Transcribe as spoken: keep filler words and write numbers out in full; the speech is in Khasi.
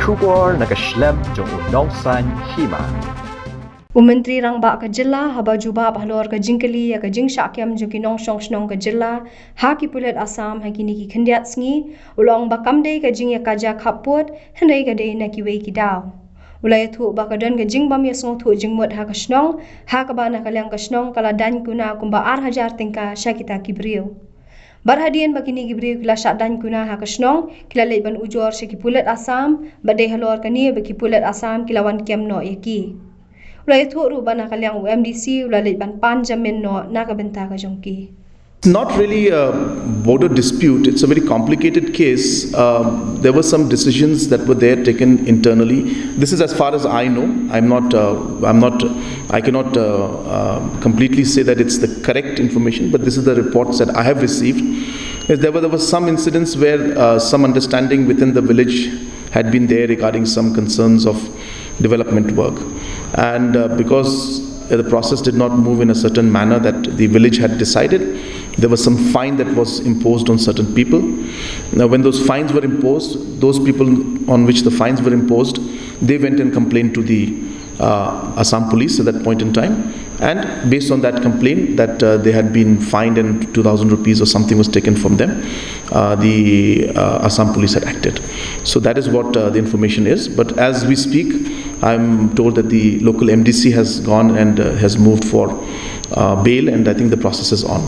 Khubor na ka shlem jong u Nongsaiñ Hima. U Myntri Rangbah ka jylla haba jubab halor ka jingkylli ïa ka jingshah kem jong ki nongshong shnong ka jylla ha ki pulit Assam ha kine ki khyndiat sngi, u la ong ba kam dei ka jingïakajia khappud, hynrei ka dei na kiwei ki daw. U la ïathuh ba ka don ka jingbym ïasngewthuh jingmut ha ka shnong, ha kaba na ka liang ka shnong ka la daiñ kuna kumba ar hajar tyngka sha kita ki briew. Bad hadien ba kine ki briew ki la shah daiñ kuna ha ka shnong, ki la leit ban ujor sha ki pulit Assam, bad dei halor kane ba ki pulit Assam ki la wan kem noh ïa ki. U la ïathuh ruh ba na ka liang u M D C u la leit ban pan jamin noh na ka bynta ka jong ki. Not really a border dispute. It's a very complicated case. Um, there were some decisions that were there taken internally. This is as far as I know. I'm not. Uh, I'm not. I cannot uh, uh, completely say that it's the correct information, but this is the reports that I have received. Is there were there were some incidents where uh, some understanding within the village had been there regarding some concerns of development work, and uh, because the process did not move in a certain manner that the village had decided, there was some fine that was imposed on certain people. Now, when those fines were imposed, those people on which the fines were imposed, they went and complained to the uh, Assam police at that point in time. And based on that complaint that uh, they had been fined and two thousand rupees or something was taken from them, uh, the uh, Assam police had acted. So that is what uh, the information is. But as we speak, I'm told that the local M D C has gone and uh, has moved for uh, bail, and I think the process is on.